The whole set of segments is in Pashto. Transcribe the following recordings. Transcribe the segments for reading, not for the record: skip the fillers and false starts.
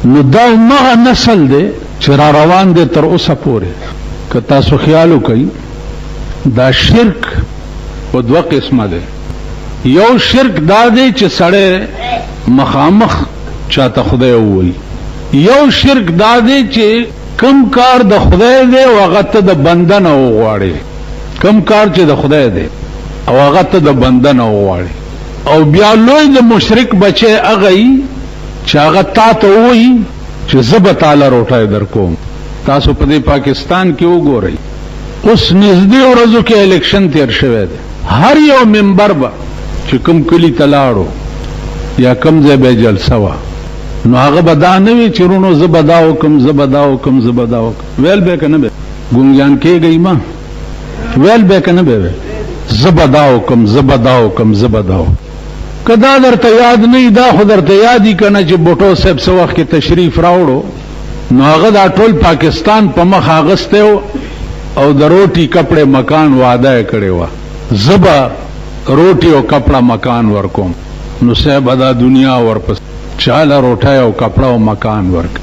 نو دا همغه نسل دی چې را روان دی تر اوسه پورې. که تاسو خیال وکړئ دا شرک په دوه قسمه دی. یو شرک دا دی چې سړی مخامخ چاته خدای ووایي، یو شرک دا دی چې کم کار د خدای دی او هغه ته د بنده نه وغواړي، کم کار چې د خدای دی او هغه ته د بنده نه وغواړي. او بیا لوی د مشرک بچی هغه وي چې هغه تا ته ووایي چې زه به تاله روټۍ درکوم. تاسو په دې پاکستان کې وګورئ، اوس نږدې ورځو کې الیکشن تیر شوی دی، هر یو ممبر به چې کوم کلي ته لاړو یا کوم ځای به جلسه وه، نو هغه به دا نه وي چې وروڼو زه به دا وکړم، زه به دا وکړم، زه به دا وکړم. ویل به که نه به ګونګیان کېږئ ما، ویل به که نه به ویل زه به دا وکړم، زه به دا وکړم، زه به دا وکړم. که دا درته یاد نه وي، دا خو درته یاد وي که نه چې بوټو صاحب څه وخت کې تشریف راوړو، نو هغه دا ټول پاکستان په مخ اغستی و او د روټي کپړې مکان وعده یې کړې وه، زه به روټي او کپړه مکان ورکوم. نو صاحب دا دنیا ورپسې چاله روټۍ او کپړه او مکان ورک.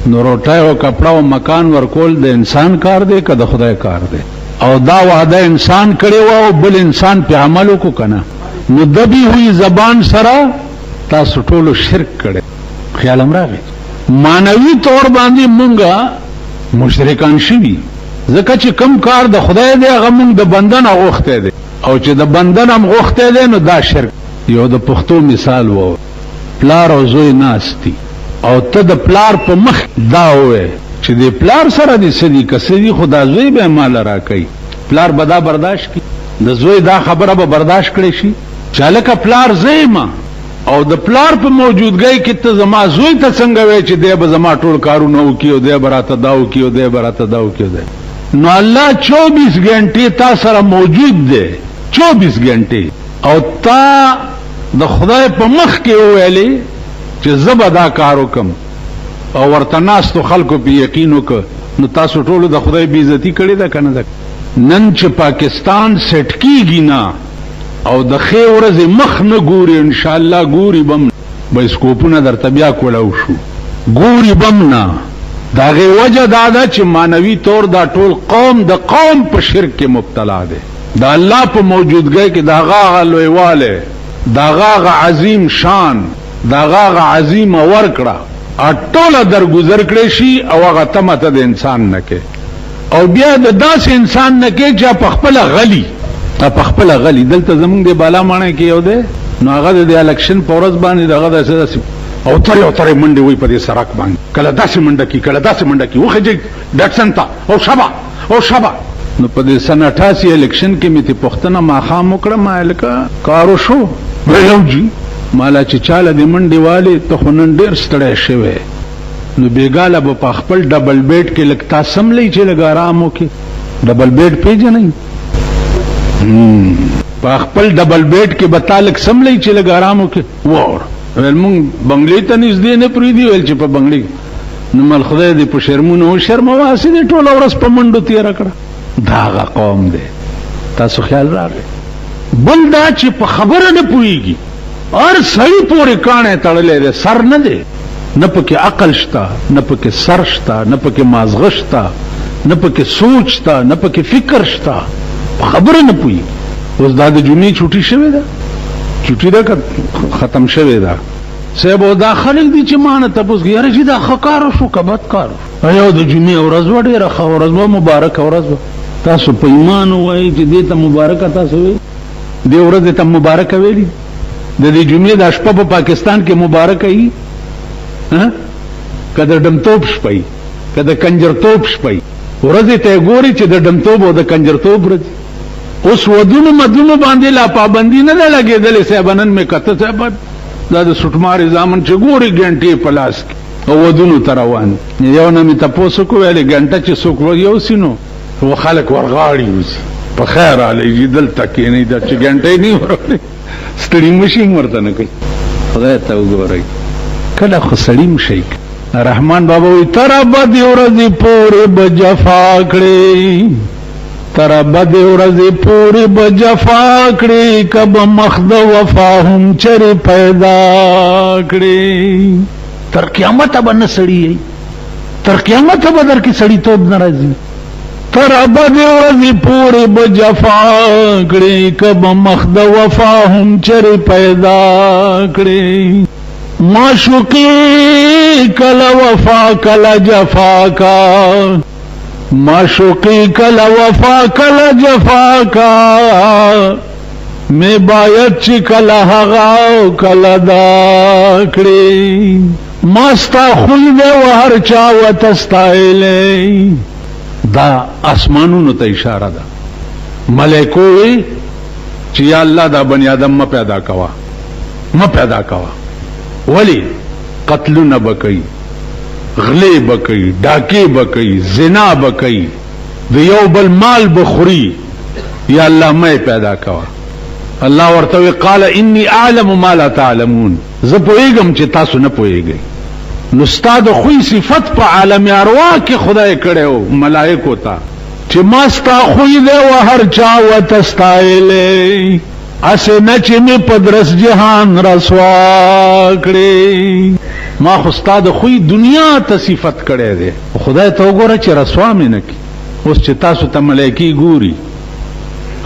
نو روټۍ او کپړه او مکان ورکول د انسان کار دی که د خدای کار دی؟ او دا وعده انسان کړې وه او بل انسان پې عمل وکړو که نه؟ نو دبي ہوئی زبان سره تاسو ټولو شرک کړی. خیال هم راغی معنوي طور باندې مونږه مشرکان شوي، ځکه چې کم کار د خدای دی هغه مونږ د بنده نه غوښتی دی، او چې د بنده نه هم غوښتی دی نو دا شرک. یو د پښتو مثال و، پلار او زوی ناست دي او ته د پلار په مخ دا ووایې چې د پلار سره دې څه دي، که څه دي خو دا زوی به ماله راکوي. پلار به دا برداشت کړي؟ د زوی دا خبره به برداشت کړی شي چې هلکه پلار زه یم او د پلار په موجودګۍ کې ته زما زوی ته څنګه وایې چې دی به زما ټول کارونه وکړي او دی به راته دا وکړي او دی به راته دا وکړي دی. نو الله 24 ګنټې تا سره موجود دی، 24 ګنټې، او تا د خدای په مخ کې وویلې چې زه به دا کار وکړم او ورته ناستو خلکو پې یقین وکړ، نو تاسو ټولو د خدای بېعزتي کړې ده که نه ده؟ نن چې پاکستان سیټ کېږي نه او د ښې ورځې مخ نه ګوري، انشاءالله ګوري به هم، بایسکوپونه درته بیا کولاو شو، ګوري به هم نه. د هغې وجه دا ده چې معنوي طور دا ټول قوم د قوم په شرک کې مبتلا دی. د الله په موجودګۍ کې د هغه هغه لویوالی، د هغه هغه عظیم شان، د هغه هغه عظیمه ورکړه ټوله درګذر کړی شي او هغه تمه ته د انسان نه کوي، او بیا د داسې انسان نه کوي چې په خپله غلي، په خپله غلي. دلته زمونږ د بالا ماڼۍ کې یو دی، نو هغه د دې الیکشن په ورځ باندې دغه داسې داسې او ترې او ترې منډې وایي په دې سړک باندې، کله داسې منډه کړي، کله داسې منډه کړي، وخېژئ ډاټسن ته او شبه او شبه. نو په دې سن 88 الیکشن کې مې ترې پوښتنه ماښام وکړه، ما ویل که کار وشو؟ ویل او جي. مالا چې چاله دې منډې والې، ته خو نن ډېر ستړی شوی، نو بېګاله به په خپل ډبل بیډ کې لږ تا سملئ چې لږ ارام وکړې. ډبل بیډ پېژنئ؟ په خپل ډبل بیډ کې به تا لږ سملئ چې لږ ارام وکړې. واوره ویل مونږ بنګلې ته نږدې نه پرېږدي، ویل چې په بنګلې نو مل خدای دې په شرمونو وشرموه، هسې دې ټوله ورځ په منډو تېره کړه. دا هغه قوم دی. تاسو خیال راغی؟ بل دا چې په خبره نه پوهېږي، هر سړي پورې کاڼی تړلی دی، سر نه دی، نه پکې عقل شته، نه پکې سر شته، نه پکې مازغه شته، نه پکې سوچ شته، نه پکې فکر شته، په خبره نه پوهېږي. اوس دا د جمعې چوټي شوې ده، چوټي ده که ختم شوې ده؟ صاحب او دا خلک دي چې ما نه تپوس کوي، یاره چې دا ښه کار وشو که بد کار وشو؟ یو د جمعې ورځ وه، ډېره ښه ورځ وه، مبارکه ورځ وه. تاسو په ایمان ووایئ چې دې ته مبارکه تاسو ویلي، دې ورځې ته مبارکه ویلي؟ د دې جمعې دا شپه په پاکستان کې مبارکه وي که د ډمتوب شپه وي، که د کنجرتوب شپه وي؟ ورځې ته یې ګوري چې د ډمتوب او د کنجرتوب ورځ. اوس ودونو مدونو باندې لا پابندي نه ده لګېدلې. صاحب نن مې کته، صاحب دا د سوټمارې زامن چې ګوري ګنټې په لاس کې او ودونو ته روان. یو نه مې تپوس وکړو، ویلې ګنټه چې څوک یوسي نو خلک ورغاړي وځي، په خیر رالی جي دلته کښېنئ، دا چې ګنټه یې نه وروړي ستړي مشي هم ورته نه کوي. خدای ته وګورئ، کله خو سړي هم شئ. رحمان بابا وایي تر بدې ورځې پورې به جفا کړې، تر بدې ورځې پورې به جفا کړې، که به مخ د وفا هم چرې پیدا کړې. تر قیامته به نه سړي یئ، تر قیامته به درکې سړیتوب نه راځي. تر ابدې ورځې پورې به جفا کړې، که به مخ د وفا هم چرې پیدا کړې. معشوقي کله وفا کله جفا کا، معشوقي کله وفا کله جفا کا، مې باید چې کله هغه او کله دا کړې. ما ستا خوی دی و هر چا ورته ستایلی. دا اسمانونو ته اشاره ده. ملائکو وی چې یا الله دا بنی آدم مه پیدا کوه، مه پیدا کوه. ولی؟ قتلونه به کوي، غلې به کوي، ډاکې به کوي، زنا به کوي، د یو بل مال به خوري. یا الله مه یې پیدا کوه. الله ورته وی قال انی اعلم ما لا تعلمون، زه پوهېږم چې تاسو نه پوهېږئ. نو ستا د خوی صفت په عالم اروا کې خدای کړی و ملائکو ته چې ما ستا خوی دی و هر چا ورته ستایلی، هسې نه چې مې په درس جهان رسوا کړې. ما خو ستا د خوی دنیا ته صفت کړی دی، خدای ته وګوره چې رسوا مې نه کړي. اوس چې تاسو ته ملایکې ګوري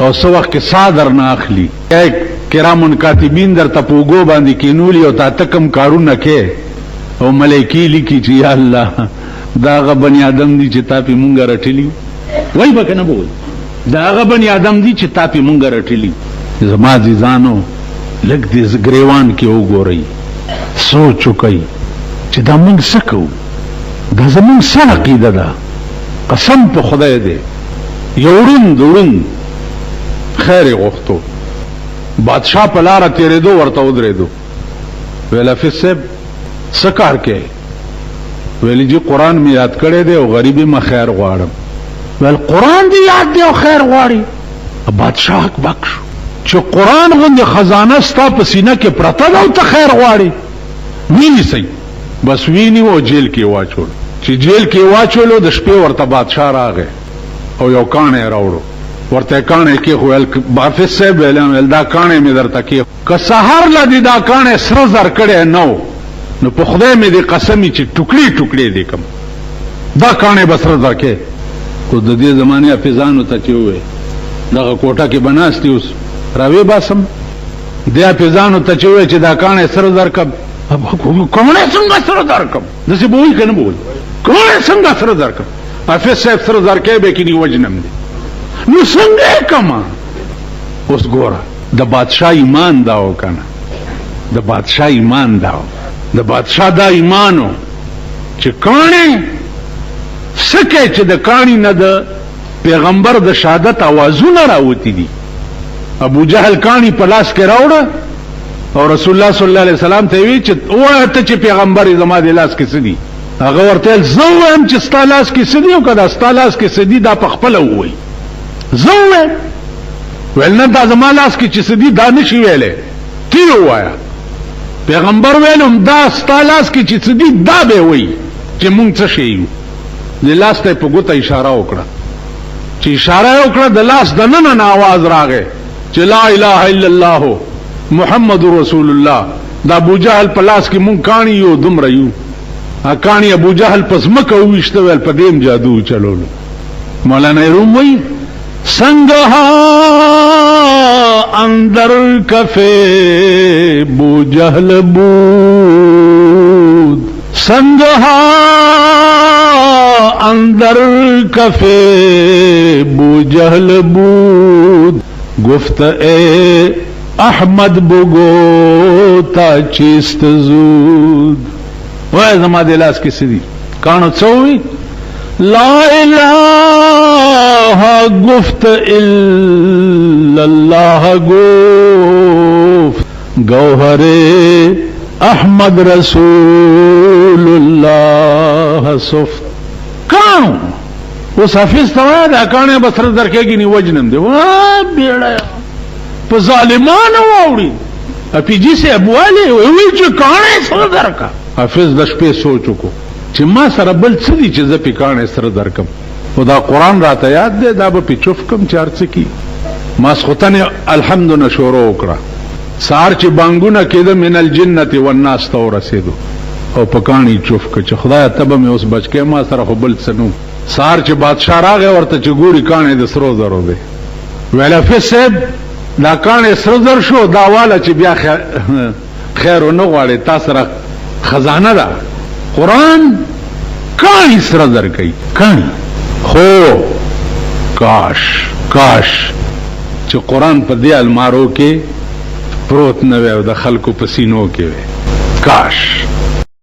او څه وخت کې ساه درنه اخلي، ای کرامن کاتبین درته په اوږو باندې کېنولي او تا ته کوم کارونه کې او ملایکې لیکي چې یا الله دا هغه بني آدم دي چې تا پې مونږ رټلي. وایي به که نه به وایي؟ دا هغه بني آدم دي چې تا پې مونږ رټلي. زما عزیزانو لږ دې ګریوان کې وګورئ، سوچ وکړئ چې دا مونږ څه کوو، دا زمونږ څه عقیده ده. قسم په خدای دی، یو ړوند ړوند خیر یې غوښتو، بادشاه په لاره تېرېدو ورته ودرېدو، ویل حافظ صاحب څه کار کوې؟ ویل جی قرآن مې یاد کړی دی او غریب یم، خیر غواړم. ویل قرآن دې یاد دی او خیر غواړي؟ بادشاه هک بک شو چې قرآن غوندې خزانه ستا په سینه کې پرته ده او ته خیر غواړې. وینیسئ، بس ویني او جیل کې واچول. چې جیل کې واچولو د شپې ورته بادشاه راغی او یو کاڼی راوړو، ورته یې کاڼی کېښود. ویل حافظ صاحب، ویل ویل دا کاڼی مې درته کېښود، که سهار له دې دا کاڼی سره زر کړی نه و نو په خدای مې دې قسم چې ټوکړې ټوکړې دې کم، دا کاڼی به سره زر کې. خو د دې زمانې حافظانو ته چې ووایې دغه کوټه کې به ناست دي، اوس راویې باسم. دې حافظانو ته چې ووایې چې دا کاڼی سره زر کم، کاڼی څنګه سره زر کم؟ داسې به وایي که نه به وایي؟ کاڼی څنګه سره زر کم؟ حافظ صاحب سره زر کوي به کینی وجنم دی، نو څنګه یې کمه؟ اوس ګوره د بادشاه ایمان دا و که نه، د بادشاه ایمان دا و، د بادشاه دا ایمان و چې کاڼی څه کوي چې د کاڼي نه د پیغمبر د شهادت اوازونه راوتي دي. ابو جهل کاڼي په لاس کې راوړه او رسول الله صلی الله علیه وسلم ته وی چې ووایه ته چې پیغمبر یې، زما د لاس کې څه دي؟ هغه ورته ویل زه ووایم چې ستا لاس کې څه دي او که دا ستا لاس کې څه دي دا په خپله ووایي. زه ووایم؟ ویل نه، دا زما لاس کې چې څه دي دا نه شي ویلی، ته یې ووایه. پیغمبر ویل هم دا ستا لاس کې چې څه دي دا به وایي چې مونږ څه شی یو. د لاس ته یې په ګوته اشاره وکړه، چې اشاره یې وکړه د لاس دننه نه اواز راغی چې لا اله الا الله محمد رسول الله. د ابو جهل په لاس کې مونږ کاڼي یو دومره یو، کاڼي ابو جهل په ځمکه وویشته، ویل په دې هم جادو وچلولو. مولانا روم وایي څنګه اندر کفه بو جهل بود، څنګه اندر کفه بو جهل بود، گفت اے احمد بگو تا چیست زود. وای زما د لاس کې څه دي؟ کاڼو څه ووي؟ لا اله گفت الا الله گفت، گوهر احمد رسول الله سفت. کاڼو اوس حافظ ته وایه دا کاڼی به سره درکېږي نی وجنم دی. وا بیړه په ظالمانو واوړي. اپیجي صاحب والي وویل چې کاڼی سره درکه. حافظ د شپې سوچ وکړو چې ما سره بل څه دي چې زه پې کاڼی سره درکم، خو دا قرآن راته یاد دی، دا به پې چوف کم چې هر څه کي. ماسخوتن یې الحمد نه شروع وکړه، سهار چې بانګونه کېده من الجنة والناس ته ورسېدو. او په کاڼي چوف کړ چې خدایه ته به مې اوس بچ کړې، ما سره خو بل څه نه وو. سهار چې بادشاه راغی ورته چې ګوري کاڼی د سرو زرو دی، ویل حافظ صاحب دا کاڼی سره زر شو، دا واله چې بیا خیر ونه غواړې، تا سره خزانه ده. قرآن کاڼي سره زر کوي، کاڼي. خو کاش کاش چې قرآن په دې المارو کې پروت نه وی او د خلکو په سینو کې وی، کاش.